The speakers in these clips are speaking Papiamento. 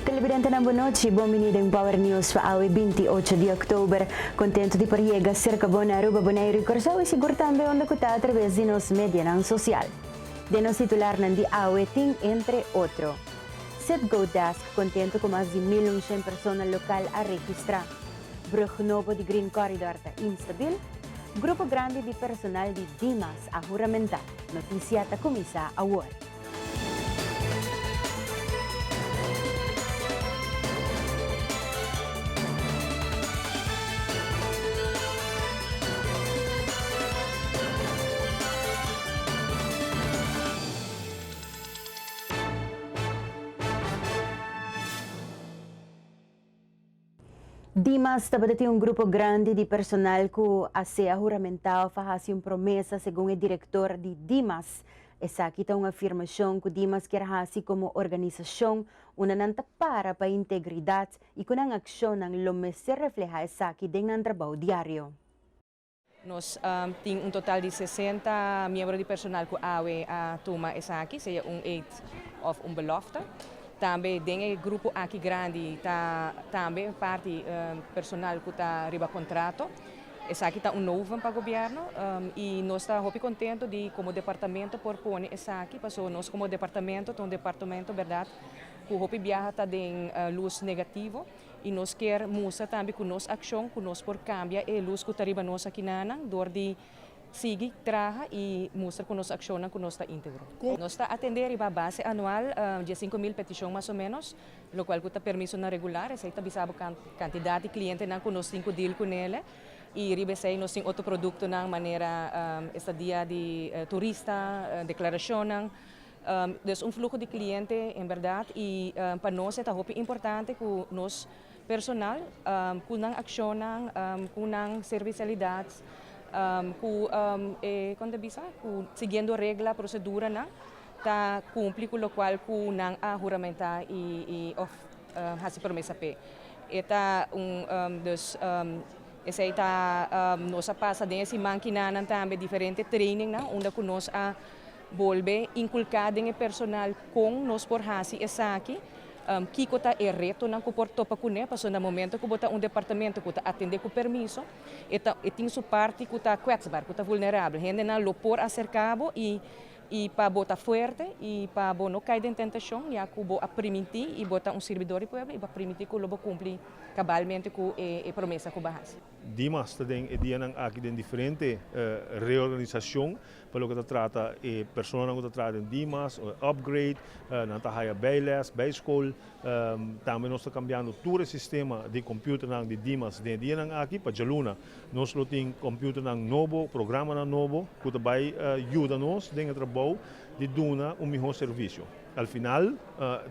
Televidentenan bon nochi, bon bini den Power News pa awe 28 di oktober. Contento di por yega cerca bo na Aruba, Boneiru y Corsou y sigur tambe unda cu ta a traves di nos medianan social. Den nos titularnan di awe tin entre otro, Citgo Desk contento cu mas di 1100 persona local a registra. Brug nobo di Green Corridor ta instabil. Grupo grandi di personal di Dimas a huramenta. Noticia ta cuminsa awor. Dimas tabata tin un grupo grandi di personal ku a sea huramentá òf a hasi un promesa segun e direktor di Dimas. Esaki ta un afirmashon ku Dimas kier hasi komo organisashon unda nan ta para pa integridat i ku nan akshonnan lo mester reflehá esaki den nan trabou diario. Nos tin un total di 60 miembro di personal ku awe a tuma esaki, sea un eed òf un belofte. Tambe den e grupo aki grandi ta tambe parti personal ku ta riba kontrato. Esaki ta un novum pa gobièrnu i nos ta hopi kontentu di komo departamento por pone esaki, pasobra nos komo departamento ta un departamento bèrdat ku hopi biaha ta den lus negativo. I nos kier mustra tambe ku nos akshon ku nos por kambia e lus ku ta riba nos akinanan dor di sigui traha i mustra ku nos akshonnan ku nos ta íntegro. Nos ta atendé riba base anual 15,000 petishon mas o ménos, lokual ku ta permisonan regular. Esei ta bisa bo kantidat di klientenan ku nos tin ku dil kunele. I riba esei nos tin otro produktonan manera estadia di turista, deklarashonnan. Dus un fluho di cliente en berdad y pa nos e ta hopi importante cu nos personal cu nan accionnan, cu nan servicialidad, cu e con ta bisa cu siguiendo regla, proceduranan ta cumpli cu locual cu nan a huramenta y of haci promesa p'e. E ta un dus esey ta nos a pasa den e siman kinanan tambe diferente trainingnan unda cu nos a Bolbe inkulká den e personal kon nos por hasi esaki, kiko ta e retonan ku por topa kuné, pasobra na momento ku bo ta un departamento ku ta atendé ku permiso, e ta e tin su parti ku ta kwetsbaar, ku ta vulnerabel. Hendenan lo por aserká bo i i pa bo ta fuerte i pa bo no kai den tentashon ya ku bo a primintí i bo ta un sirbidor di pueblo i bo a primintí ku lo bo kumpli kabalmente ku e promesa ku bo a hasi. Dimas ta den e dianan aki den diferente reorganisashon Pa loke ta trata e personanan ku ta traha den Dimas, upgrade, nan ta haya bijles, bijschool. Tambe nos ta kambiando tur e sistema di computernan di Dimas den e dianan aki. Pa djaluna nos lo tin computernan nobo, programanan nobo ku ta bai yuda nos den e trabou di duna un miho servisio. Al final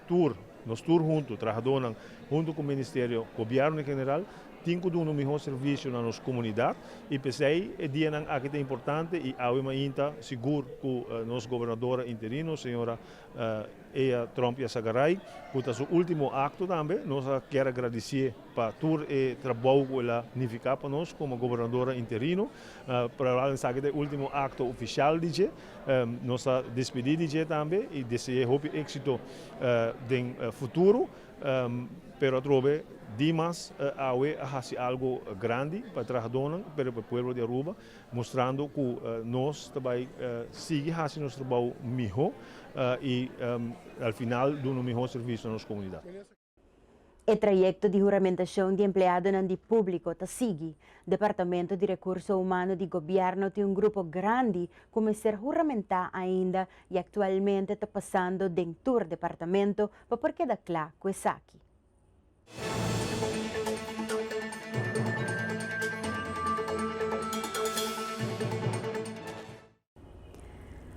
tur, nos tur huntu, trahadónan huntu ku ministerio, gobièrnu en general, Tin ku duna un mihó servisio na nos komunidat i p'esei e dianan aki ta importante i awe mainta sigur ku nos gobernadora interino señora Ea Tromp Yassagaray ku ta su último akto tambe nos a kier a gradisié pa tur e trabou ku el a nifiká pa nos komo gobernadora interino. Probablemente esaki ta e último akto ofisial di dje. Nos ta despedí di dje tambe i dese'é hopi éksito den futuro. Pero atrobe Dimas awe a haci algo grandi pa e trahadornan pero pa e pueblo di Aruba, mustrando cu nos ta bay sigui haci nos trabou miho y al final duna un miho servicio na nos comunidad. E trayecto di huramentacion di empleadonan di publico ta sigui. Departamento di Recurso Humano di Gobierno tin un grupo grandi cu mester huramenta ainda y actualmente ta pasando den tur departamento pa por keda kla ku esaki.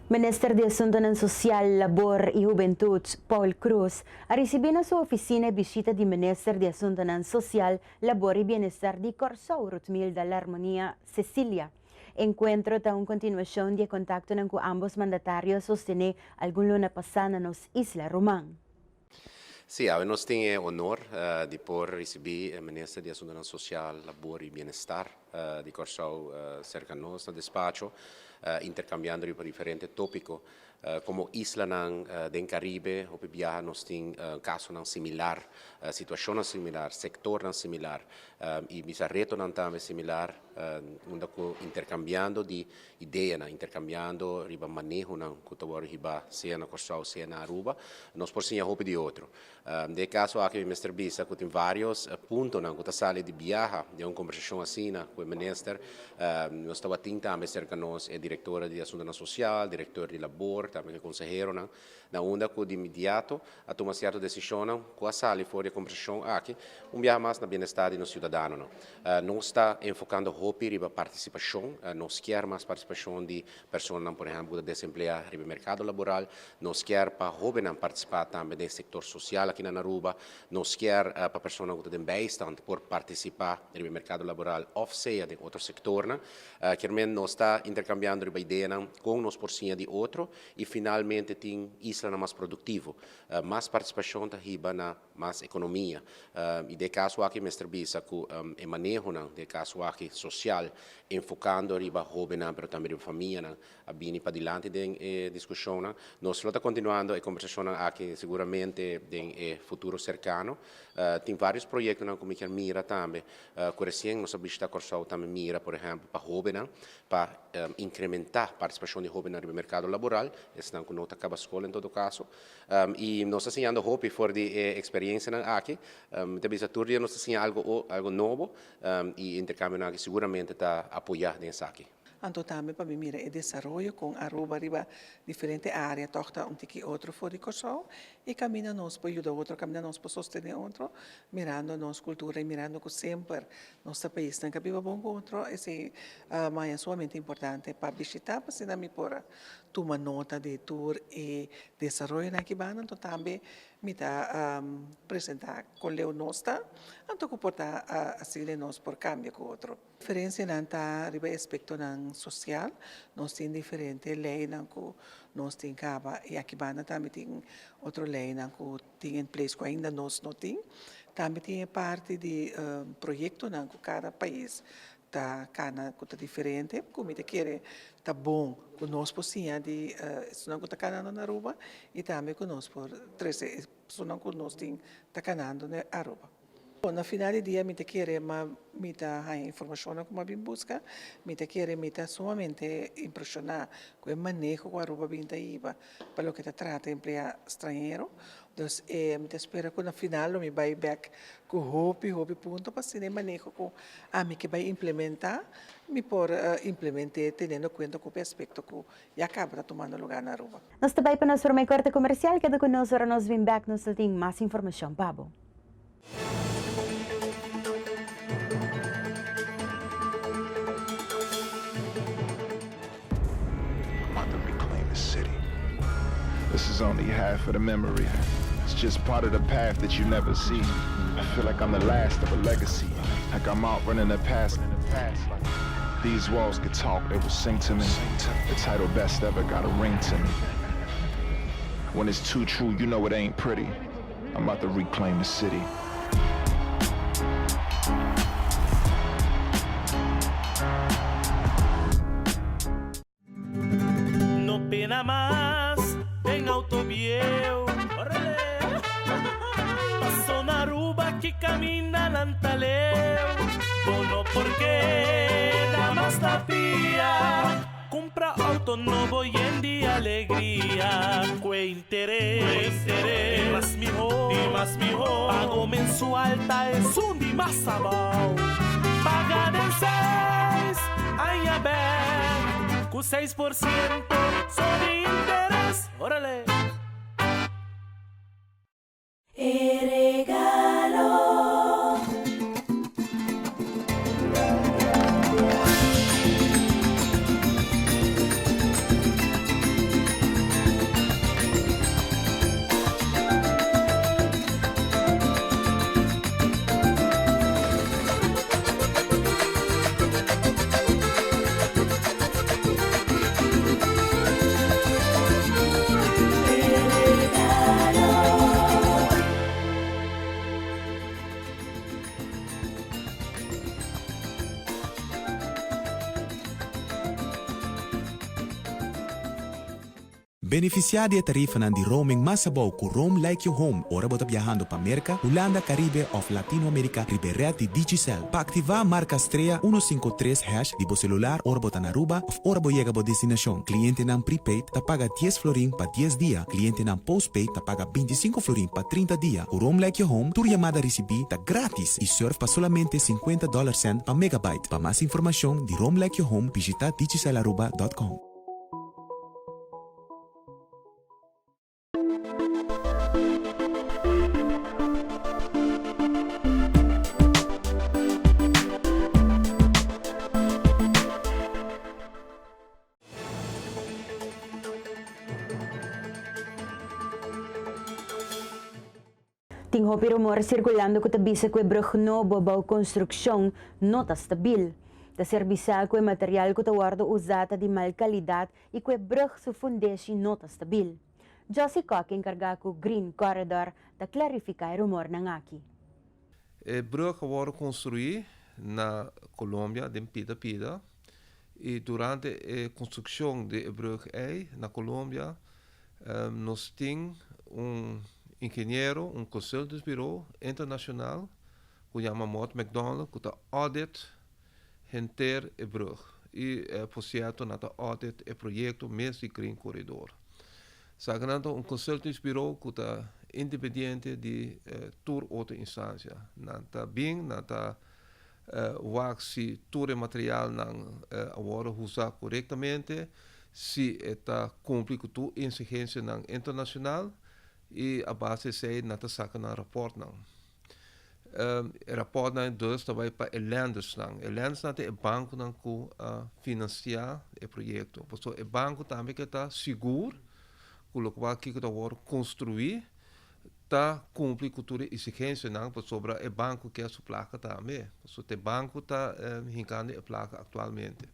Minister di Asuntonan Sosial, Labor i Hubentut, Paul Croes, a risibí na su ofisina e bishita di Minister di Asuntonan Sosial, Labor i Bienestar di Kòrsou, Ruthmilda Larmonia Cecilia. Enkuentro ta un kontinuashon di e kontaktonan ku ámbos mandatario a sostené algun luna pasá na nos isla ruman. Sí, awe nos tin e honor di por risibí e Minister di Asuntonan Sosial, Labor i Bienestar di Kòrsou serka nos na despacho, interkambiando riba diferente tópiko. Komo islanan den Karibe, hopi biaha nos tin kasonan similar, situashonnan similar, sektornan similar i bisa retonan tambe similar, unda ku interkambiando di ideanan, interkambiando riba manehonan ku ta wòrdu hibá sea na Kòrsou sea na Aruba, nos por siña hopi di otro. Den e kaso aki mi mester bisa ku tin vários puntonan ku ta sali di biaha den un kombersashon asina ku e minister. Nos tabatin tambe serka nos e direktora di asuntunan sosial, direktor di labor, tambe ku e konseheronan, na unda ku di inmediato a tuma sierto desishonnan ku a sali for di e kombersashon aki, un biaha mas na bienestar di nos siudadanonan. Nos ta enfokando hopi riba partisipashon, nos kier mas partisipashon di personanan por ehèmpel ku ta desempleá riba e merkado laboral, nos kier pa hóbennan partisipá tambe den e sektor sosial aki na Aruba, nos kier pa personanan ku ta den bijstand por partisipá riba e merkado laboral òf sea den otro sektornan. Kier men nos ta interkambiando riba ideanan kon nos por siña di otro i finalmente tin islanan mas produktivo. Mas partisipashon ta hiba na mas ekonomia. I den e kaso aki mester bisa ku e manehonan den e kaso aki sosial enfokando riba hóbennan pero tambe riba famianan a bini padilanti den e diskushonnan. Nos lo ta kontinuando e kombersashonnan aki seguramente den e futuro serkano. Tin vários proyektonan ku mi kier mira tambe ku resien nos a bishita Kòrsou tambe mira por ehèmpel pa hóbennan pa inkrementá partisipashon di hóbennan riba e merkado laboral, esnan ku no ta kaba skol en todo kaso. I nos ta siñando hopi for di e eksperiencianan aki. Mi ta bisa tur dia nos ta siña algo algo nobo i e interkambionan aki siguramente ta apoyá den esaki. Anto tambe pa mi mira e desaroyo kon Aruba riba diferente area tòg ta un tiki otro for di Kòrsou i kaminda nos por yuda otro, kaminda nos por sostené otro mirando nos kultura i mirando ku semper nos ta paisnan ku a biba bon ku otro. Esei maya sumamente importante pa bishitá pa asina mi por a tuma nota di tur e desaroyonan aki banda, anto tambe mi ta presenta kon leu nos ta, anto ku por ta asina nos por kambia ku otro. Diferensianan ta riba e aspektonan sosial, nos tin diferente leinan ku nos tin kaba i aki banda tambe tin otro leinan ku tin in place ku ainda nos no tin. Tambe tin e parti di proyektonan ku kada pais ta kana ku ta diferente, ku mi ta kere ta bon ku nos por siña di esunnan ku ta kanando na Aruba i tambe ku nos por trese esunnan ku nos tin ta kanando na Aruba. Bon, na final di dia mi ta kere ma mi ta haña informashonnan ku mi a bin buska, mi ta kere mi ta sumamente impreshoná ku e maneho ku Aruba bin ta hiba pa loke ta trata empleá stranhero. Dus mi ta spera ku na final lo mi bai bek ku hopi hopi punto pa asina e maneho ku ami ke bai implementá mi por implement'é teniendo kuenta ku hopi aspekto ku ya kaba ta tumando lugá na Aruba. Nos ta bai pa nos promé korte komersial, keda ku nos ora nos bin bek nos lo tin mas informashon pa bo. This is only half of the memory. It's just part of the path that you never see. I feel like I'm the last of a legacy. Like I'm out running the past. These walls could talk, they would sing to me. The title best ever got a ring to me. When it's too true, you know it ain't pretty. I'm about to reclaim the city. No pena mas den auto bieu. Orale. Paso na Aruba ki caminda nan ta leu. Bo no por keda mas na pia. Cumpra auto nobo yen di alegria. Cu e interes di mas miho, di mas miho. Pago mensual ta esun di mas abou. Paga den seis aña bek cu 6% so di interes. Orale! E regalo. Benefisiá di e tarifanan di roaming mas abou ku Roam Like You Home ora bo ta biahando pa Merka, Hulanda, Karibe òf Latinoamerika riba e rèt di Digicel. Pa aktivá, marka strea uno sinku tres hash di bo selular ora bo ta na Aruba òf ora bo yega bo destinashon. Klientenan prepaid ta paga dies florin pa dies dia, klientenan postpaid ta paga bintisinko florin pa trinta dia. Ku Roam Like You Home, tur yamada risibí ta grátis i sùrf pa solamente sinkuenta dòler sènt pa megabyte. Pa mas informashon di Roam Like You Home, bishitá digicelaruba dòt com. Tin hopi rumor sirkulando ku ta bisa ku e brug nobo bou konstrukshon no ta stabil. Ta ser bisá ku e material ku ta wòrdu usá ta di mal kalidat i ku e brug su fundeshi no ta stabil. Jossy Kock enkargá ku Green Corridor ta klarifiká e rumornan aki. E brug a wòrdu konstruí na Colombia den pida pida i durante e konstrukshon di e brug ei na Colombia Nos tin un ingeniero, un consultantsbureau internacional cu yama Mott MacDonald cu ta audit henter e brug y por cierto nan ta audit e proyecto mes di Green Corridor. Esaki ta un consultantsbureau cu ta independiente di tur otro instancia. Nan ta bin, nan ta wak si tur e materialnan a wòrdu usá korektamente, si e ta kumpli ku tur eksigensianan internashonal i a base esei nan ta saka nan rapòrtnan. E rapòrtnan dus ta bai pa e lendersnan. E lendersnan ta e bankonan ku a finansiá e proyekto. Pasobra e banko tambe ke ta sigur ku lokual kiko ta wòrdu konstruí ta cumpli cu tur e exigencianan pasobra e banco kier su placa tambe. Pasobra te banco ta hincando e placa actualmente.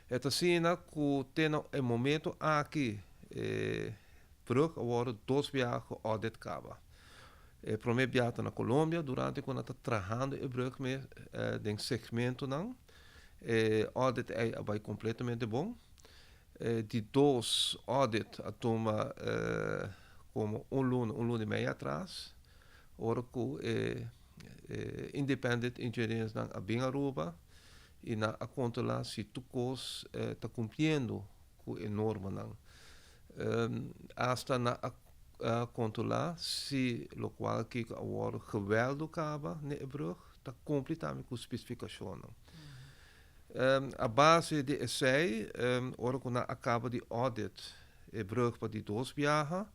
E ta asina cu te na e momento aki e brug a wordo dos biaha geaudit caba. E prome biaha ta na Colombia durante cu nan ta trahando e brug mes den segmentonan. E audit ey a bay completamente bon. Di dos audit a tuma como un luna, un luna y media atras, ora cu e independent engineersnan a bin Aruba y nan a controla si tur cos ta cumpliendo cu e normanan. Hasta nan a controla si locual kico a worde geweldo caba na e brug ta cumpli tambe cu specificacionnan. A base di esei, ora ku nan a kaba di audit e brug pa di dos biaha,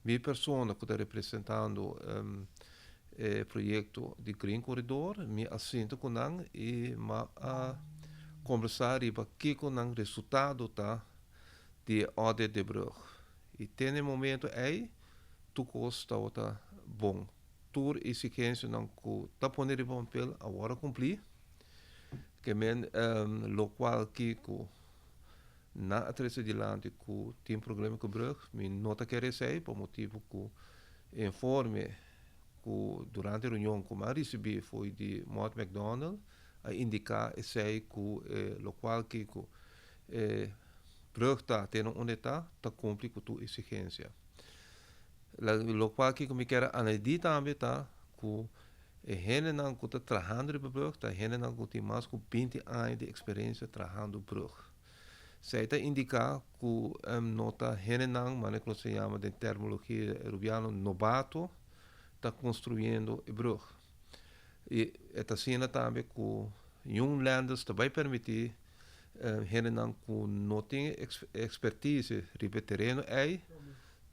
mi persona ku ta representando e proyekto di Green Corridor, mi a sinta ku nan i mi a kombersá riba kiko nan resultado ta di e audit di e brug. I te na e momento ei tur kos tabata bon. Tur exigencianan cu ta pone riba papel a worde cumpli, ke men locual kico nan a trece dilanti cu tin problema cu brug, mi no ta kere esey pa motibo cu e informe cu durante reunion cu mi a ricibi fo'i di Mott MacDonald a indica esey cu e locual kico e brug ta te na unda e ta, ta cumpli cu tur exigencia. Lokual kiko mi kier a añadí tambe ta ku e hendenan ku ta trahando riba brug ta hendenan ku tin mas ku binti aña di eksperensia trahando brug. Esei ta indiká ku no ta hendenan, manera ku nos ta yama den terminologia rubiano, nobato ta konstruyendo e brug. I e ta asina tambe ku niun lenders ta bai permití hendenan ku no tin ekspertise riba e tereno ei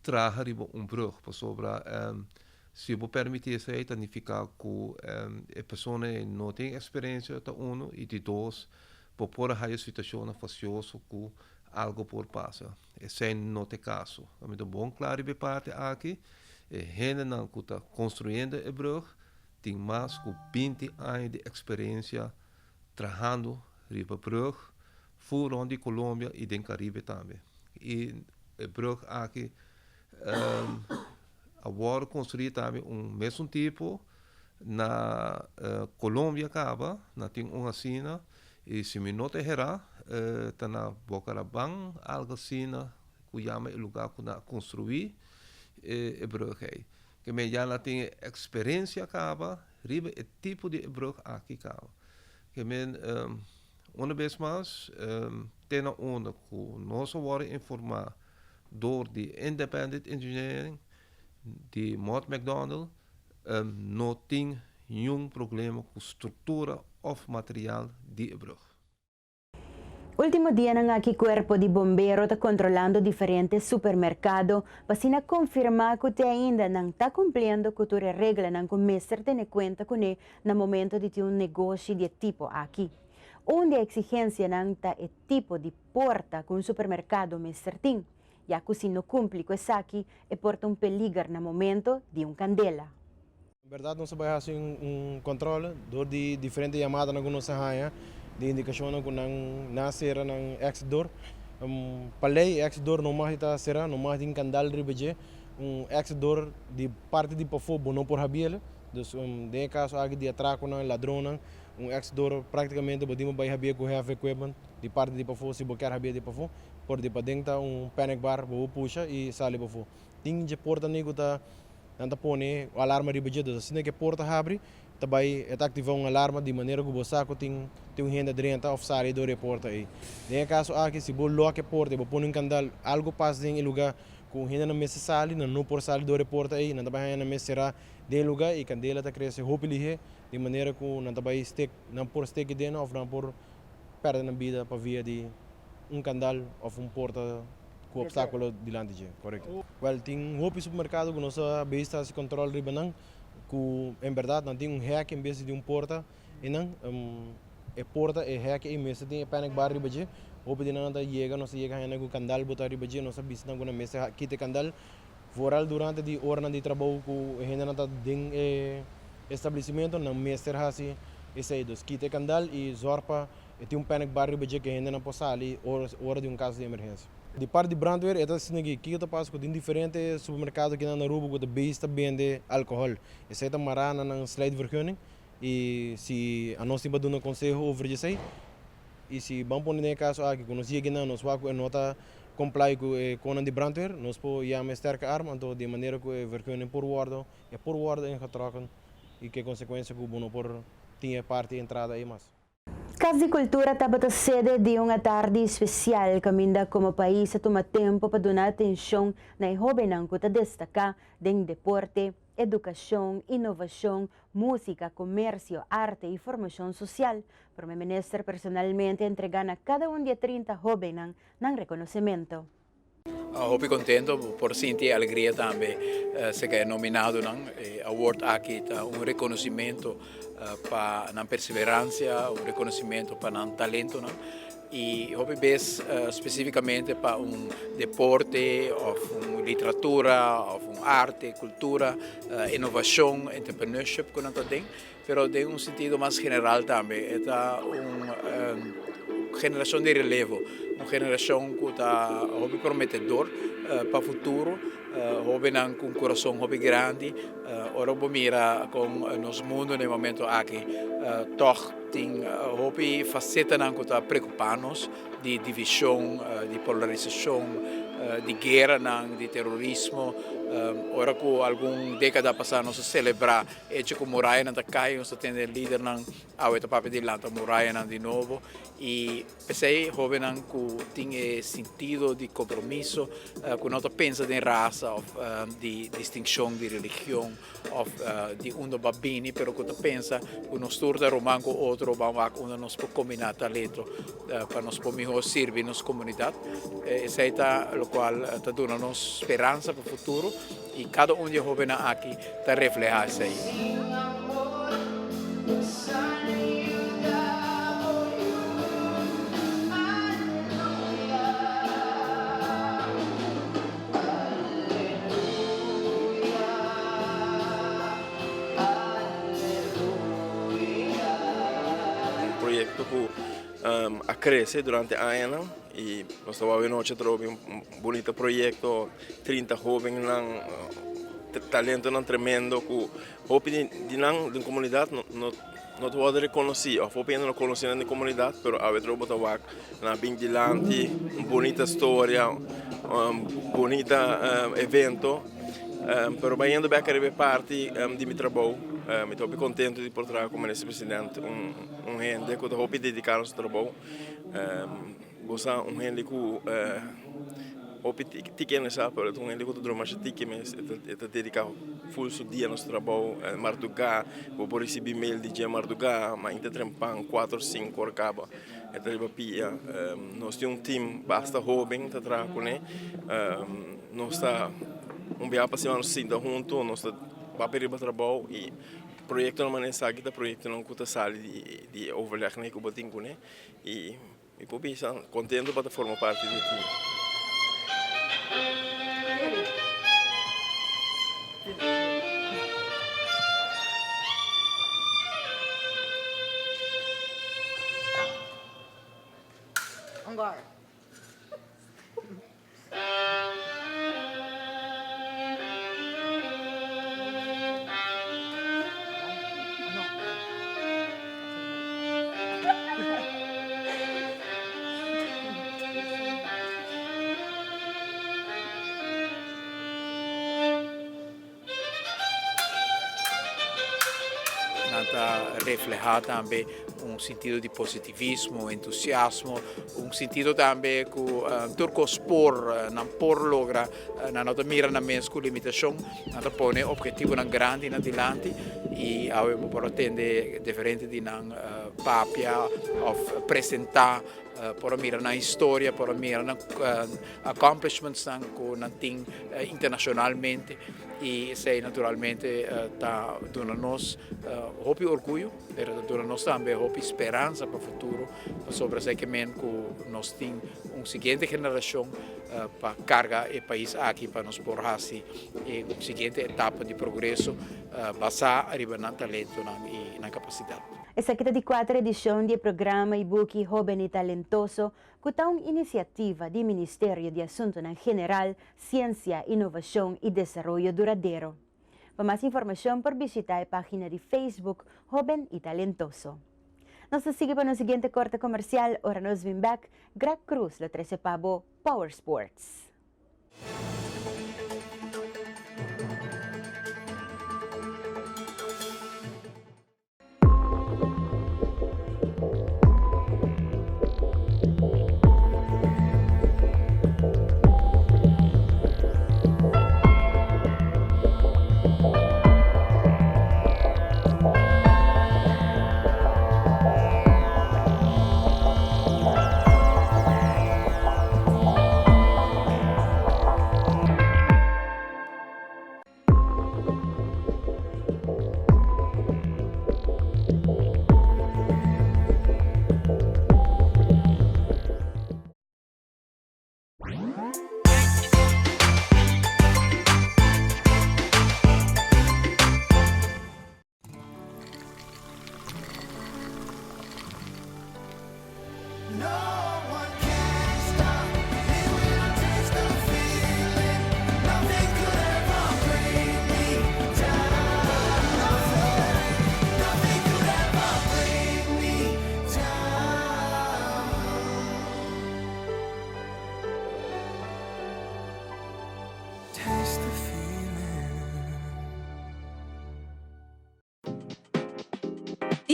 traha riba un brug pasobra si bo permiti esei ta nifica cu e persona ei no tin experiencia ta uno y di dos bo por a haya situacionnan facioso cu algo por pasa. Esei no ta e caso. Mi ta bon cla riba e parti aki, e hendenan cu ta construyendo e brug tin mas cu binti aña di experiencia trahando riba brug Full rond di Colombia y den Caribe tambe. Y e brug aki a worde construi tambe un mesun tipo na Colombia caba, na tin un asina. I si mi no ta herá, ta na Bocaraban, algo asina ku yama e lugá ku nan a konstruí e brùg ei. Ke men ya nan tin e eksperensia kaba riba e tipo di e brùg aki kaba. Ke men, una bes mas, te na unda ku nos a wòrdu informá dor di Independent Engineering di Mott MacDonald, no tin niun problema ku struktura òf material di e brug. Ultimo dianan aki Cuerpo di Bombero ta controlando diferente supermercado pa asina confirma cu te ainda nan ta cumpliendo cu tur e reglanan cu mester tene cuenta cune na momento di tin un negoshi di e tipo aki. Un di e exigencianan ta e tipo di porta cu un supermercado mester tin. ya ku si no kumpli ku esaki e por ta un peliger na momento di un kandela. En berdad nos a bai hasi un controle door di diferente yamadanan ku nos a haña di indikashonnan ku nan a sera nan exit door. Pa lei e exit door no mag di ta sera, no mag di tin kandal riba dje. Un exit door di parti di pafó bo no por habiel. Dus den e kaso aki di atrakonan, ladronnan, un exit door praktikamente bo tin bo bai habié ku heavy equipment di parti di pafó si bo kier habié di pafó. Por di paden ta un panic bar bo por pusha y sali pafó. Tin dje porta ni cu ta nan ta pone un alarma riba dje, dus asina cu e porta habri ta bay e ta activa un alarma di manera cu bo sa cu tin tin un hende drenta of sali door e porta ey. Den e caso aki si bo lock e porta y bo pone un candal algo pas den e lugar cu un hende nan mester sali nan no por sali door e porta ey, nan ta bay haya nan mes cera den e lugar y candela ta crece hopi lihe di manera cu nan ta bay stek nan por steki den of nan por perde nan bida pa via di un kandal òf un porta ku opstákulo dilanti dje, korekto. Wèl, tin hopi supermerkado ku nos a bes ta hasi kòntròl riba nan, ku en bèrdat nan tin un hèk en bes di un porta einan. E porta, e hèk ei mester tin e panic bar riba dje. Hopi di nan ta yega, nos ta yega haña nan ku kandal botá riba dje, nos a bisa nan ku nan mester kita e kandal, vooral durante di oranan di trabou ku e hendenan ta den e establesimentu, nan mester hasi esei. Dus kita e kandal i zòrg pa E tin un panic bar riba dje ku e hendenan por sali ora di un kaso di emergensia. Di parti di brandweer e ta asina aki, kiko ta pasa ku tin diferente supermerkado aki na Aruba ku ta bes ta bende alkohòl. Esei ta mará na nan sluitvergunning i si anos tin pa duna konseho over di esei i si ban pone den e kaso aki ku nos yega nan nos wak ku e no ta comply ku e konan di brandweer nos por yama e sterke arm anto di e manera ku e vergunning por wòrdu e por wòrdu ingetrokken i ku e konsekuensia ku bo no por tin e parti entrada ei mas. Cas di Cultura tabata sede di un atardi special caminda como pais a tuma tempo pa duna atencion na e hobennan cu ta destaca den deporte, educacion, innovacion, musica, comercio, arte y formacion social. Prome Minister personalmente a entrega na cada un di e 30 hobennan nan reconocimento. Hopi contento por sinti e alegria tambe cerca e nominadonan. E award aki ta un reconocimento pa nan perseverancia, un reconocimento pa nan talentonan y hopi bes specificamente pa un deporte of un literatura of un arte, cultura, innovacion, entrepreneurship cu nan ta den. Pero den un sentido mas general tambe e ta un generacion di relevo, un generacion cu ta hopi prometedor pa futuro, hobennan cu un curason hopi grandi. Ora bo mira con nos mundo na e momento aki toch tin hopi facetanan cu ta preocupa nos, di division, di polarisacion, di gueranan, di terorismo. Ora cu algun decada pasa nos a celebra Hecho ku murayanan ta kai, nos ta tende lidernan awe ta papia di lanta murayanan di nobo i p'esei hóbennan ku tin e sintido di kompromiso, ku no ta pensa den rasa òf di distinshon di religion òf di unda bo a bini, pero ku ta pensa ku nos tur ta ruman ku otro, ban wak unda nos por kombiná talento pa nos por mihó sirbi nos komunidat. Esei ta lokual ta duna nos speransa pa futuro. I kada un di e hóbennan aki ta reflehá esei. Un proyecto cu a crece durante añanan y nos ta wou anochi atrobe un bunito proyecto. 30 hobennan, talentonan tremendo ku hopi di nan den komunidat no no. no ta wòrdu rekonosí òf hopi hende no konosé nan den komunidat pero awe trobo ta wak nan a bin dilanti un bunita storia un bunita evento pero bayendo bek ariba e parti di mi trabou mi ta hopi kontento di por traha ku minister president un hende ku ta hopi dediká na su trabou. Bo sa un hende ku hopi tiki hende sa pero e ta un hende ku ta drumi masha tiki mes e ta dediká ful su dia na su trabou mardugá bo por risibí mail di dje mardugá mainta trempan kuater sinku ora kaba e ta riba pia nos tin un team basta hoben ta traha kuné nos ta un biaha pa simana nos ta sinta huntu nos ta papia riba trabou i proyektonan manera esaki ta proyektonan ku ta sali di e overlegnan ku bo tin kuné i Mi por bisa contento pa ta forma parti di e team. On guard. Nan ta reflehá tambe un sintido di positivismo, entusiasmo, un sintido tambe ku tur kos por, nan por logra, nan no ta mira nan mes ku limitashon, nan ta pone ophetivonan grandi nan dilanti i awe bo por a tende diferente di nan papia òf presentá, por a mira nan historia, por a mira nan accomplishmentsnan ku nan tin internashonalmente i esei naturalmente ta duna nos hopi orguyo. Pero ta duna nos tambe hopi speransa pa futuro, pasobra esei ke men ku nos tin un siguiente generashon pa karga e pais aki pa nos por hasi e siguiente etapa di progreso basá riba nan talentonan i nan kapasidat. Esaki ta di kuater edishon di e programa i buki Hoben i Talentoso ku ta un inisiativa di Ministerio di Asuntunan General, Siensia, Inovashon i Desaroyo Duradero. Pa mas informacion por bishita e pagina di Facebook Hoben y Talentoso. Nos ta sigui pa nos siguiente corte comercial, ora nos bin bek, Greg Cruz lo trece pa bo Power Sports.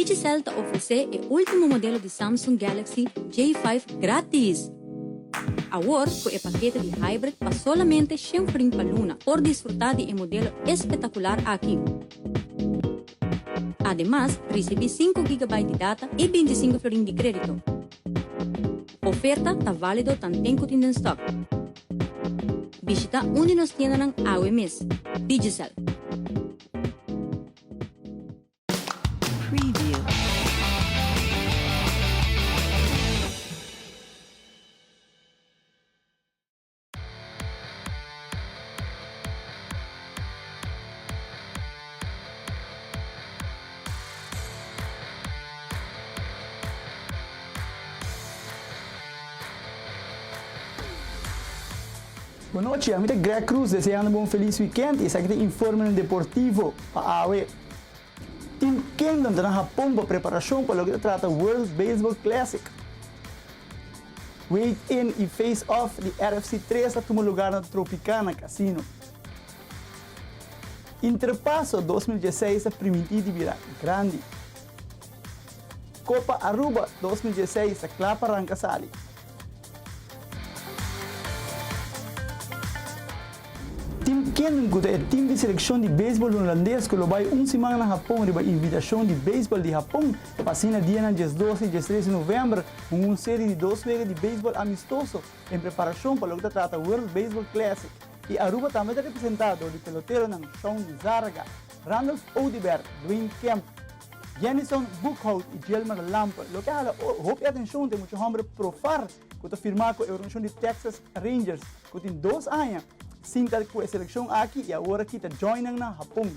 Digicel ta ofresé e último modelo di Samsung Galaxy J5 gratis! Awor ku e pakete di Hybrid pa solamente shen florin pa luna por disfrutá di e modelo espetakular aki. Ademas, risibí sinku gigabyte di data i bintisinku florin di krédito. Oferta ta válido tanten ku tin den stòk. Bishitá un di nos tiendanan awe mes. Digicel. Preview. Bon nochi, ami ta Greg Cruz deseando bo un feliz weekend y esaki ta informenan deportivo pa awe. Team Kingdom ta na Hapon pa preparashon pa loke ta trata World Baseball Classic. Weigh In i Face Off di RFC 3 ta tuma lugar na Tropicana Casino. Interpaso 2016 ta primintí di bira grandi. Copa Aruba 2016 ta kla pa ranka sali. Team Kingdom ku ta e team di selekshon di beisbòl hulandes ku lo bai un siman na Hapon riba invitashon di beisbòl di Hapon pa asina dianan 12 i 13 di novèmber hunga un seri di dos wega di beisbòl amistoso en preparashon pa loke ta trata World Baseball Classic i Aruba tambe ta representá dor di peloteronan Shawn Zarga, Randolph Oduber, Dwayne Kemp, Jennison Boekhout i Gilmer Lampe. Loke a hala hopi atenshon ta e mucha hòmber Profar ku ta firmá ku e organisashon di Texas Rangers ku tin dos aña sin ta ku e selekshon aki i awor aki ta join nan na Hapon.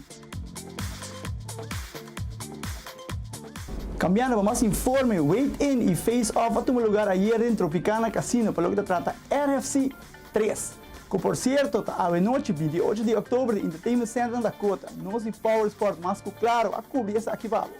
Kambiando pa mas informe, Wait In i Face Off a tuma lugar ayer den Tropicana Casino pa loke ta trata RFC 3, ku por sierto ta awenochi 28 di òktober di Entertainment Center na Dakota. Nos di Power Sport mas ku klaro a kubri esaki pa bo.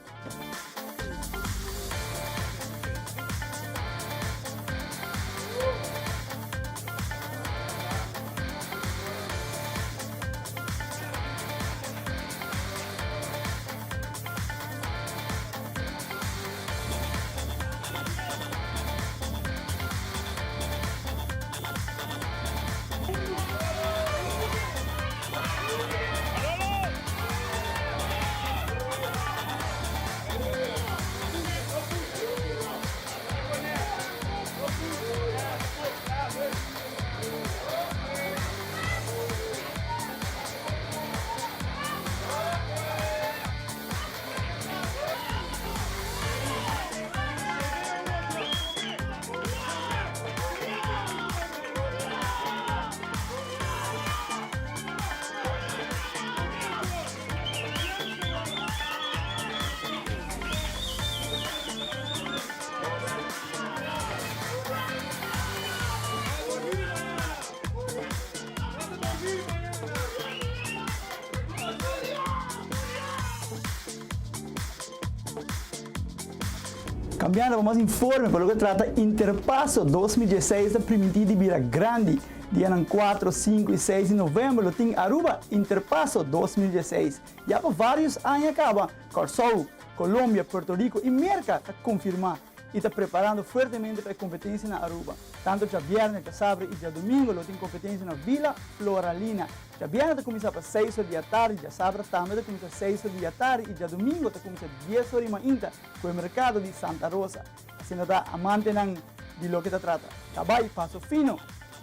Cambiando pa mas informe pa loke trata Interpaso 2016 ta primintí di bira grandi. Dianan 4, 5 y 6 di november lo tin Aruba Interpaso 2016. Ya pa varios aña caba, Kòrsou, Colombia, Puerto Rico y Merca ta confirma y ta preparando fuertemente pa e competencia na Aruba. Tanto djabierne, djasabre y djadomingo lo tin competencia na Villa Floralina. Djabierne ta cuminsa pa seis or di atardi, djasabra tambe ta cuminsa seis or di atardi y djadomingo ta cuminsa dies or y mainta cu e mercado di Santa Rosa. Asina ta amantenan di loke ta trata cabay paso fino,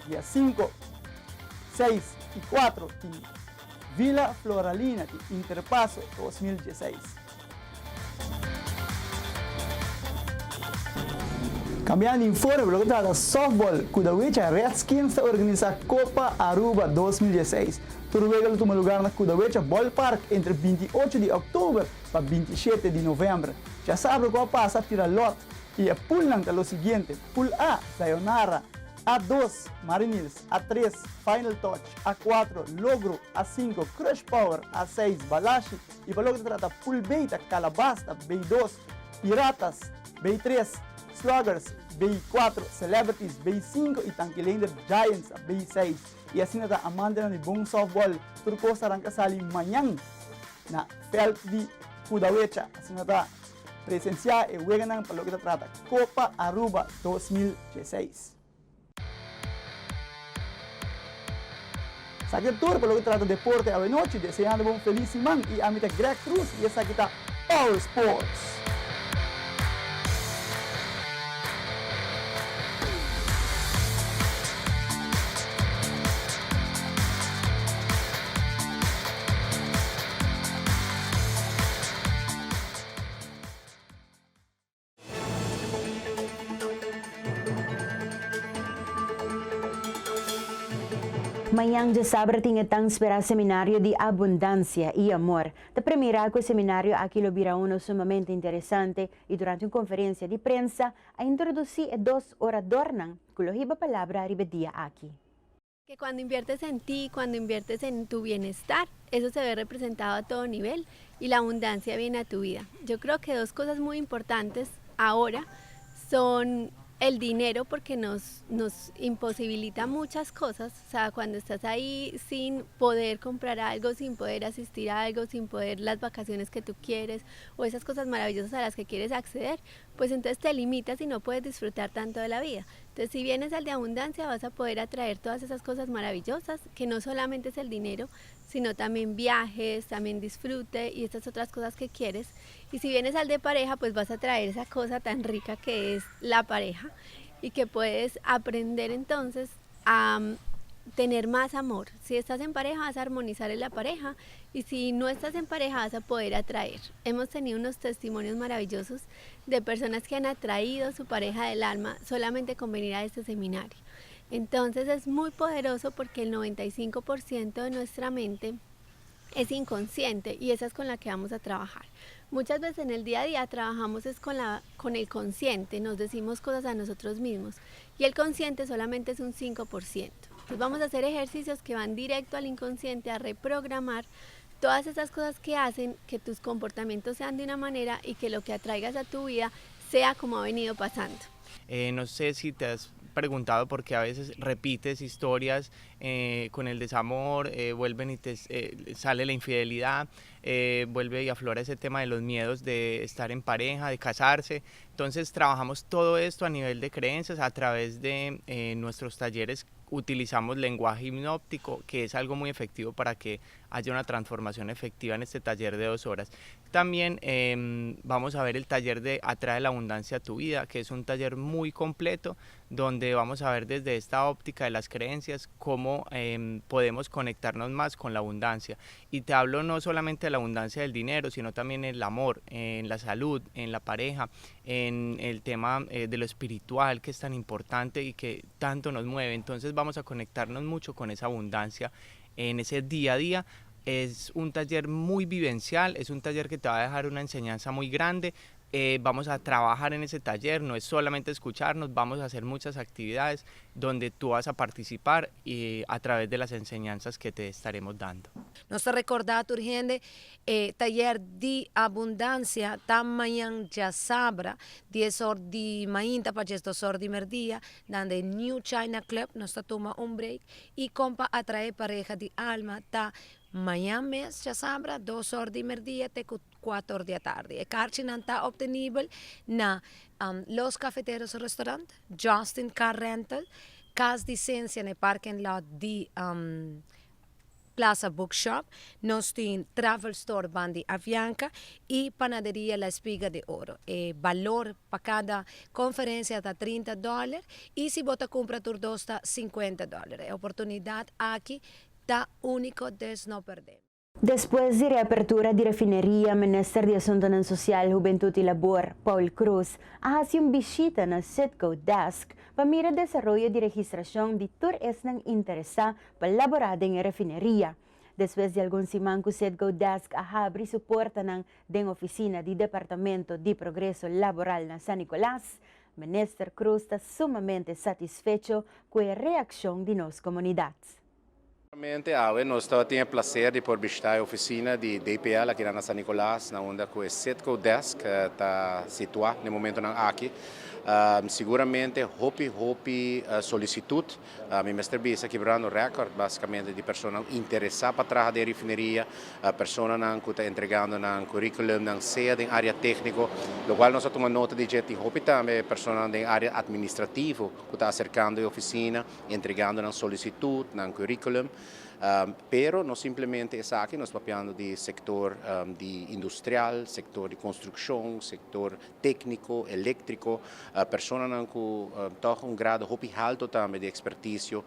dia cinco, seis y cuatro tin Villa Floralina di Interpaso 2016. Cambiando di informe, loke ta trata softball, Kudawecha Redskins ta organisa Copa Aruba 2016. Tur wega lo tuma lugar na Kudawecha Ballpark entre 28 di october pa 27 di november. Djasabra cu a pasa a tira lot y e poolnan ta lo siguiente, Pool A, Sayonara, A2, Mariners, A3, Final Touch, A4, Logro, A5, Crush Power, A6, Balashi y pa loke ta trata Pool B ta Calabasta, B2, Piratas, B3, Sluggers, B4, Celebrities, B5 y Tankilander Giants, B6. Y asina ta amantenan di bon softball tur cos ta ranca sali mañan na veld di Kudawecha. Asina ta presencia e weganan pa loke ta trata Copa Aruba 2016. Esaki ta tur pa loke ta trata deporte awenochi. Deseando bo un feliz siman y ami ta Greg Cruz y esaki ta Power Sports. Mañan djasabra tin e tan sperá seminario di Abundansia i Amor. Ta premirá ku e seminario aki lo bira uno sumamente interesante i durante un konferensia di prensa a introdusí e dos oradornan ku lo hiba palabra riba e dia aki. Que cuando inviertes en ti, cuando inviertes en tu bienestar, eso se ve representado a todo nivel y la abundancia viene a tu vida. Yo creo que dos cosas muy importantes ahora son el dinero porque nos, nos imposibilita muchas cosas. O sea, cuando estás ahí sin poder comprar algo, sin poder asistir a algo, sin poder las vacaciones que tú quieres o esas cosas maravillosas a las que quieres acceder, pues entonces te limitas y no puedes disfrutar tanto de la vida. Entonces, si vienes al de abundancia, vas a poder atraer todas esas cosas maravillosas, que no solamente es el dinero, sino también viajes, también disfrute y estas otras cosas que quieres. Y si vienes al de pareja, pues vas a traer esa cosa tan rica que es la pareja y que puedes aprender entonces a tener más amor. Si estás en pareja, vas a armonizar en la pareja y si no estás en pareja, vas a poder atraer. Hemos tenido unos testimonios maravillosos de personas que han atraído su pareja del alma solamente con venir a este seminario. Entonces es muy poderoso porque el 95% de nuestra mente es inconsciente y esa es con la que vamos a trabajar. Muchas veces en el día a día trabajamos es con, la, con el consciente, nos decimos cosas a nosotros mismos y el consciente solamente es un 5%. Entonces vamos a hacer ejercicios que van directo al inconsciente a reprogramar todas esas cosas que hacen que tus comportamientos sean de una manera y que lo que atraigas a tu vida sea como ha venido pasando. Eh, no sé si te has preguntado por qué a veces repites historias eh, con el desamor, eh, vuelven y te sale la infidelidad, vuelve y aflora ese tema de los miedos de estar en pareja, de casarse. Entonces trabajamos todo esto a nivel de creencias a través de nuestros talleres utilizamos lenguaje hipnóptico, que es algo muy efectivo para que haya una transformación efectiva en este taller de dos horas. También em, vamos a ver el taller de Atrae la abundancia a tu vida, que es un taller muy completo donde vamos a ver desde esta óptica de las creencias cómo em, podemos conectarnos más con la abundancia. Y te hablo no solamente de la abundancia del dinero, sino también en el amor, en la salud, en la pareja, en el tema eh, de lo espiritual que es tan importante y que tanto nos mueve. Entonces vamos a conectarnos mucho con esa abundancia en ese día a día. Es un taller muy vivencial, es un taller que te va a dejar una enseñanza muy grande, eh, vamos a trabajar en ese taller, no es solamente escucharnos, vamos a hacer muchas actividades donde tú vas a participar y a través de las enseñanzas que te estaremos dando. Nos ta recorda tur hende e tayer di abundancia ta mañan diasabra dies or di mainta pa 12 or di merdia na de New China Club nos ta tuma un break y con pa atrae pareha di alma ta mañan mes diasabra dos or di merdia te cu cuatro or di atardi. E karchinan ta obtenibel na Los Cafeteros Restaurant, Justin Car Rental, Cas di Cencia na e parking lot di Plaza Bookshop, nos tin Travel Store bandi Avianca y Panaderia La Espiga de Oro. E balor pa cada conferencia ta 30 dollar y si bo ta cumpra tur dos ta 50 dollar. E oportunidad aki ta unico des no perde. Despues di reapertura di refineria, Minister di Asuntonan Social, Hubentud y Labor, Paul Croes, a haci un bishita na Citgo Desk pa mira desaroyo di registracion di tur esnan interesa pa labora den e refineria. Despues di algun siman cu Citgo Desk a habri su portanan den oficina di Departamento di Progreso Laboral na San Nicolas, Minister Croes ta sumamente satisfecho cu e reaccion di nos comunidad. Realmente awe nos tabatin e placer di por bishita e oficina di DPL aki na San Nicolas na unda cu e Citgo Desk ta situa na e momentonan aki. Siguramente hopi hopi solicitud, mi mester bisa kibrando record basicamente di personanan interesa pa traha den refineria, personanan cu ta entregando nan curriculumnan sea den area tecnico, locual nos a tuma nota di dje tin hopi tambe personanan den area administrativo cu ta acercando e oficina. entregando nan solicitud, nan curriculum, pero no simplemente esaki, nos papiando di sector di industrial, sector di construccion, sector tecnico, electrico, personanan cu toch un grado hopi halto tambe di experticio,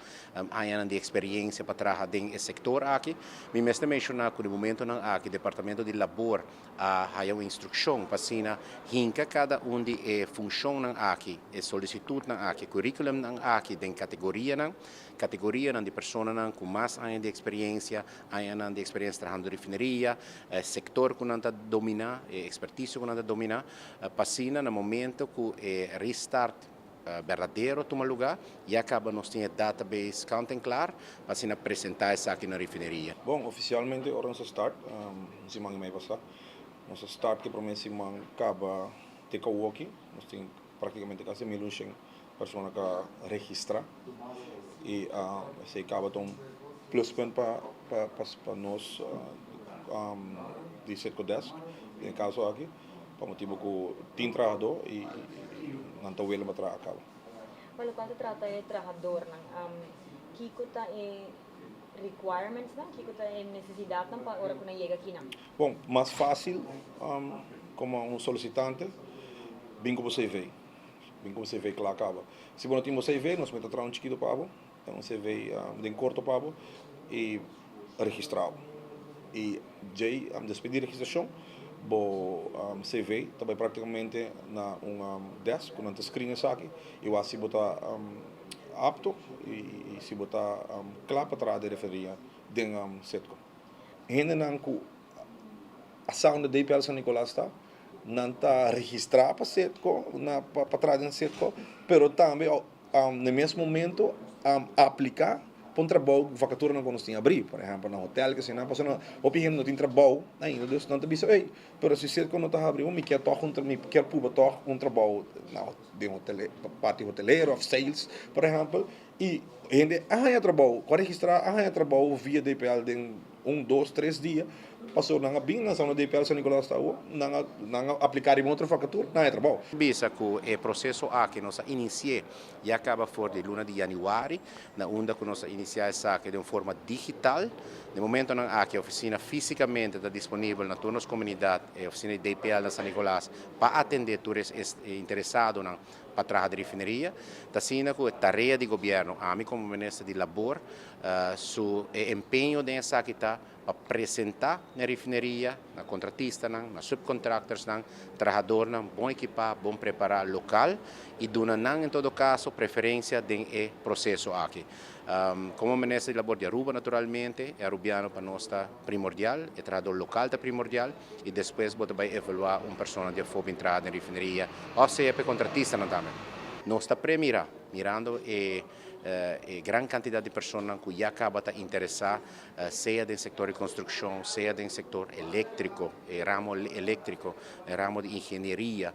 añanan di experiencia pa traha den e sector aki. Mi mester menciona cu di momentonan aki Departamento di Labor a haya un instrukshon pa asina hinka kada un di e funshonnan aki, e solisitutnan aki, e curriculumnan aki den kategorianan, kategorianan di personanan ku mas aña di eksperiencia, añanan di eksperiencia trahando refineria, e sektor ku nan ta dominá, e ekspertisio ku nan ta dominá, pa asina na momento ku e restart. berdadero tuma lugá, ya kaba nos tin e database kant en klar pa asina presentá esaki na refineria. Bon, ofisialmente ora nos a start, un siman i mei pasá, nos a start ku e promé siman kaba te Kawoki, nos tin praktikamente kasi 1100 persona ku a registrá i esei kaba ta un pluspunt pa pa nos di Citgo Desk den e kaso aki. Pa motibu ku tin trahadó i nan ta wele pa traha kaba. Pa lokual ta trata e trahadornan, kiko ta e requirementsnan, kiko ta e nesesidatnan pa ora ku nan yega akinan? Bon, mas fásil komo un solisitante bin ku bo CV. Bin ku bo CV kla kaba. Si bo no tin bo CV, nos mester traha un chikitu pa bo, un CV den korto pa bo i registrá bo. I djei despues di registrashon bo CV ta bai praktikamente na un desk ku nan ta screen esaki i wak si bo ta apto i si bo ta kla pa traha den refineria den Citgo. Hendenan ku a sa unda DPL San Nicolas ta, nan ta registrá pa Citgo, pa traha den Citgo, pero tambe Na e mes momento aplica pa un trabou vacaturanan cu nos tin abri, por ehempel na hotel que asina, pasobra hopi hende no tin trabou ainda, dus nan ta bisa ey, pero si Citgo no ta habri mi kier tog un mi kier puba tog un trabou na den hotel parti hotelero of sales por ehempel, y hende a haya trabou, cu a registra a haya trabou via DPL den un, dos, tres dia, pasobra nan a bin nan sa unda DPL San Nicolas ta awor, nan a nan a apliká riba un otro vakatura, nan a trabou. Bisa ku e proseso aki nos a inisi'é ya kaba for di luna di yanüari, na unda ku nos a inisiá esaki den un forma digital. Den momentonan aki e ofisina físikamente ta disponibel na tur nos komunidat, e ofisina di DPL na San Nicolas, pa atendé tur e interesadonan pa traha di refineria. Ta asina ku e tarea di gobièrnu, ami komo minister di Labor, Su e empeño den esaki ta pa presenta na refineria, na contratistanan, na subcontractorsnan, trahadornan bon ekipa, bon prepara local y duna nan en todo caso preferencia den e proceso aki. Como Minister di Labor di Aruba naturalmente e Arubiano pa nos ta primordial, e trahador local ta primordial y despues bo ta bay evalua un persona di afo bin traha den refineria of sea pa e contratistanan tambe. Nos ta premira mirando e E gran kantidat di personanan ku ya kaba ta interesá sea den sektor di konstrukshon, sea den sektor eléktriko, e ramo eléktriko, e ramo di ingenieria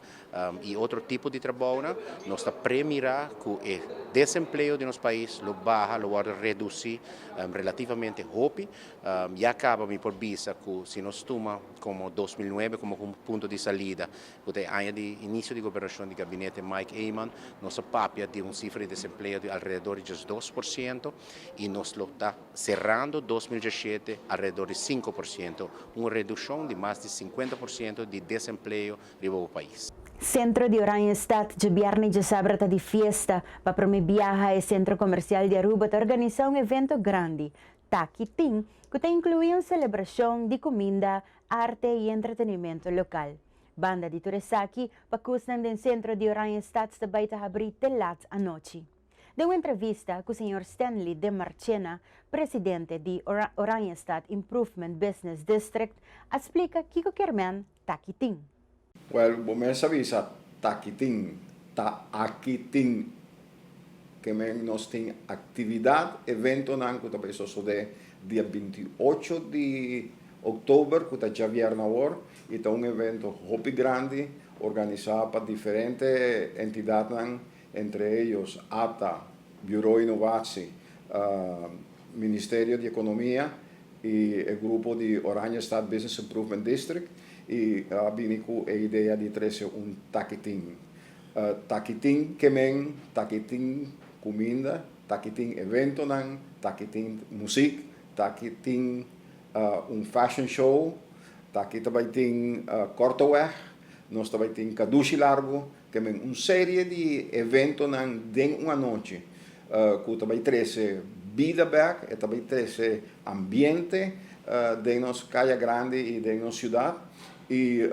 i otro tipo di trabounan, nos ta premirá ku e desempleo di nos pais lo baha, lo wòrdu redusí relativamente hopi. Ya kaba mi por bisa ku si nos tuma komo 2009 komo un punto di salida, Ku ta e aña di inisio di gobernashon di gabinete Mike Eman, nos a papia di un sifra di desempleo di alrededor di 12% i nos lo ta serando 2017 alrededor di 5%, un redukshon di mas di 50% di desempleo riba bo pais. Sentro di Oranjestad djabièrnè djasabra ta di fiesta. Pa promé biaha e sentro komersial di Aruba ta organisá un evento grandi, Taki Tin, ku ta inkluí un selebrashon di kuminda, arte i entretenimento lokal. Banda di tur esaki, pakusnan den sentro di Oranjestad ta bai ta habrí te lat anochi. Den un entrevista ku señor Stanley de Marchena, presidente di Oranjestad Improvement Business District, a splika kiko kermen Taki Tin. Wèl, bo mes a bisa taki tin, ta aki tin. Ke men nos tin aktividat, eventonan ku ta bai sosodé dia 28 di òktober, ku ta djabièrnè awor, i ta un evento hopi grandi organisá pa diferente entidatnan, entre ellos ata, Bureau Innovatie, Ministerio di Ekonomia i e grupo di Oranjestad Business Improvement District i a bini ku e idea di trese un takitin. Takitin ke men, takitin kuminda, takitin eventonan, takitin musik, takitin un fashion show, taki ta bai tin korteweg, nos ta bai tin kadushi largu, ke men un serie di eventonan den un anochi ku ta bai trese bida bek, e ta bai trese ambiente den nos kaya grandi i den nos siudat i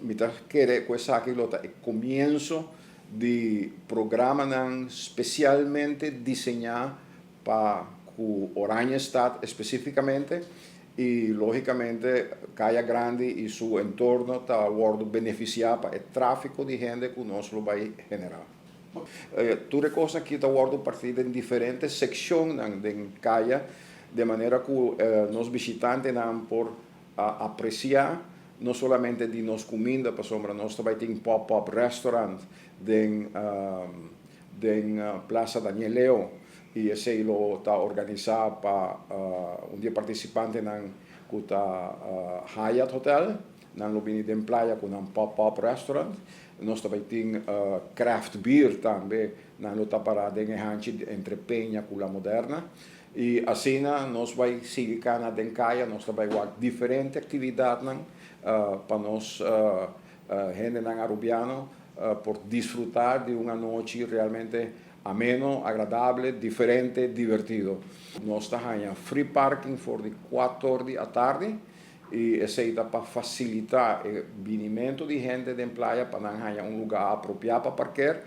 mi ta kere ku esaki lo ta e komienso di programanan spesialmente diseñá pa ku Oranjestad espesífikamente i lógikamente Kaya Grandi i su entorno ta wòrdu benefisiá pa e tráfiko di hende ku nos lo bai generá. Tur e kosnan aki ta wòrdu partí den diferente sekshonnan den kaya, de manera ku nos bishitantenan por apresiá no solamente di nos kuminda, pasobra nos ta bai tin pop-up restaurant den den Plaza Daniel Leo i esei lo ta organisá pa un di e partisipantenan ku ta Hyatt Hotel. Nan lo bini den playa ku nan pop-up restaurant. Nos ta bai tin craft beer tambe. Nan lo ta pará den e hanchi entre Peña ku La Moderna. I asina nos bai sigui kana den kaya. Nos ta bai wak diferente aktividatnan pa nos hendenan Arubiano por disfrutá di un anochi realmente ameno, agradable, diferente, divertido. Nos ta haña free parking for di kuator di atardi. I esei ta pa fasilitá e binimentu di hende den playa pa nan haña un lugá apropiá pa parker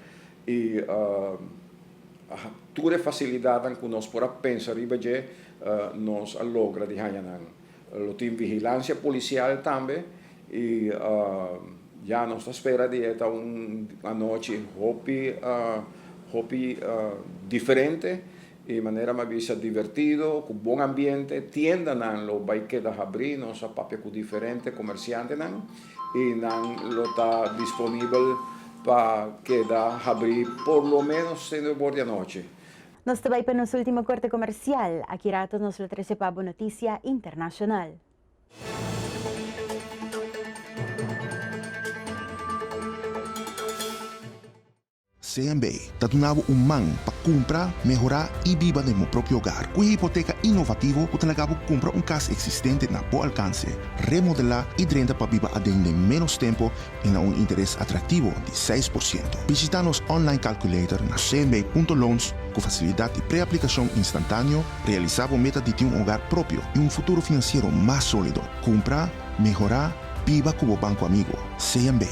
i tur e fasilidatnan ku nos por a pensa riba dje nos a logra di haña nan. Lo tin vigilansia polisial tambe i ya nos ta spera di e ta un anochi hopi hopi diferente. E manera mi a bisa divertido, ku bon ambiente, tiendanan lo bai keda habrí, nos a papia ku diferente komersiantenan i nan lo ta disponibel pa keda habrí por lo menos te nuebe or di anochi. Nos ta bai pa nos ultimo korte komersial, aki rato nos lo trese pa bo notisia internashonal. CMB ta duna bo un man pa kumpra, mehorá i biba den bo propio hogar. Ku e hipoteka inovativo ku ta laga bo kumpra un kas eksistente na bo alkanse, remodelá i drenta pa biba aden den ménos tempu i na un interes atraktivo di 6%. Bishitá nos online calculator na cmb.loans ku fasilidat di preaplikashon instantáneo, realisá bo meta di tin un hogar propio i un futuro finansiero mas sólido. Kumpra, mehorá, biba ku bo banko amigu, CMB.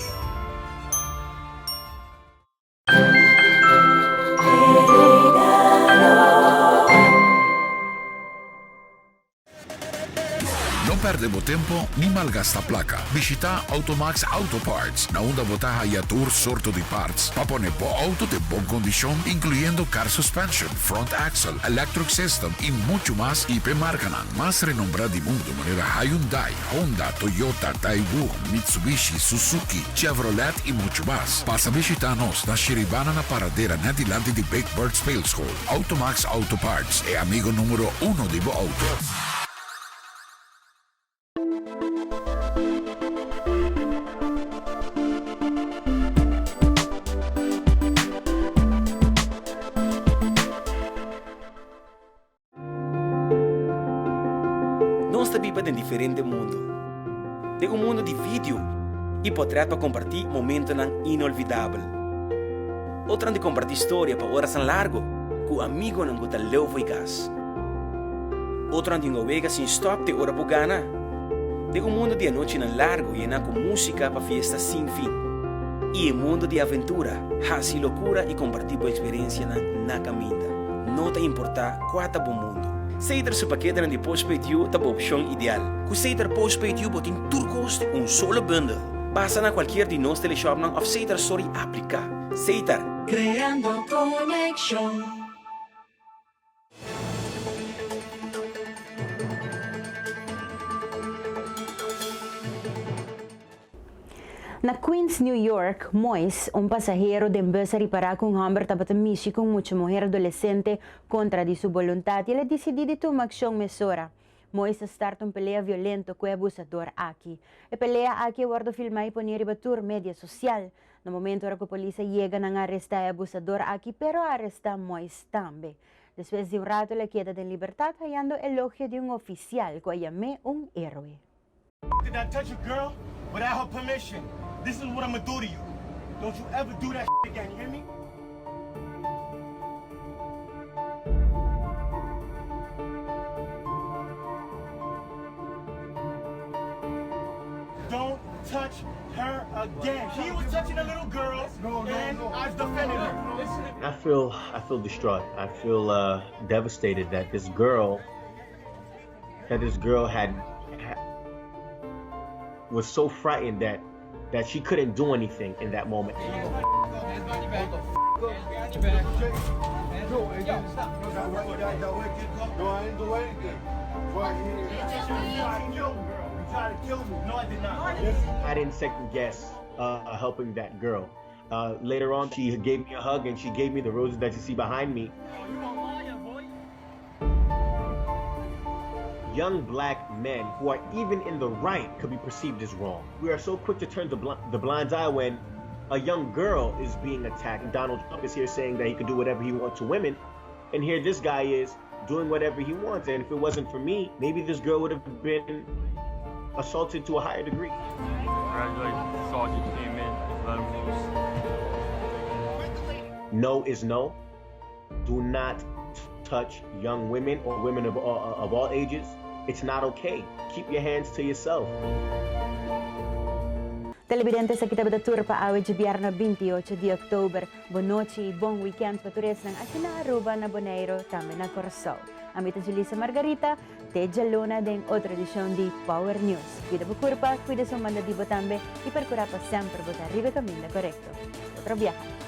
No perde bo tempo ni malgasta placa. Bishita Automax Auto Parts, na unda bo ta haya tur sorto di parts pa pone bo auto den bon condicion, incluyendo car suspension, front axle, electric system y mucho mas y p'e marcanan mas renombra di mundo manera Hyundai, Honda, Toyota, Daewoo, Mitsubishi, Suzuki, Chevrolet y mucho mas. Pasa bishita nos na Shiribana na Paradera net dilanti di Big Bird Speelschool. Automax Auto Parts, e amigo numero uno di bo auto. Nos ta biba den diferente mundu. Den un mundu di video i potrèt pa kompartí momentonan inolvidabel. Otronan di kompartí storia pa orasnan largu ku amigonan ku ta leu fo'i kas. Otronan di un wega sin stòp te ora bo gana. Den un mundu di anochinan largu yená ku músika pa fiesta sin fin. I e mundu di aventura, hasi lokura i kompartí bo eksperensianan na kaminda. No ta importá kua ta bo mundu. Seter su paketenan di postpaid You ta bo opshon ideal. Ku Seter Postpaid You bo tin tur kos den un solo bundel. Pasa na kualkier di nos teleshopnan òf Seter Store i apliká. Seter. Kreando konekshon. Na Queens, New York, Mois, un pasahero den bus a ripará ku un hòmber tabata mishi ku un mucha muher adolesente kontra di su boluntat i el a disidí di tuma akshon mesora. Mois a starta un pelea violento ku e abusador aki. E pelea aki a wòrdu filmá i poné riba tur media sosial. Na momento ora ku polis a yega nan a arestá e abusador aki pero a arestá Mois tambe. Despues di un rato el a keda den libertat hayando elogio di un ofisial ku a yam'é un héroe. Did I touch a girl without her permission? This is what I'ma do to you. Don't you ever do that again, you hear me? Don't touch her again. He was touching a little girl and I defended her. I feel I feel distraught. I feel uh, devastated that this girl that this girl had, had was so frightened that that she couldn't do anything in that moment. I didn't second guess uh, helping that girl. Uh, later on, she gave me a hug and she gave me the roses that you see behind me. Young black men who are even in the right could be perceived as wrong. We are so quick to turn the, bl- the blind eye when a young girl is being attacked. Donald Trump is here saying that he could do whatever he wants to women. And here this guy is doing whatever he wants. And if it wasn't for me, maybe this girl would have been assaulted to a higher degree. Congratulations, sergeant came in, let him loose. No is no. Do not touch young women or women of all, of all ages. It's not okay. Keep your hands to yourself. Televidente, esaki tabata tur pa awe djabièrnè 28 di òktober. Bon nochi i bon wikènt pa tur esnan aki na Aruba, na Boneiru, tambe na Kòrsou. Ami ta Julissa Margarita, te djaluna den otro edishon di Power News. Kuida bo kurpa, kuida esun banda di bo tambe i perkurá pa semper bo ta riba e kaminda korekto. Otro biaha.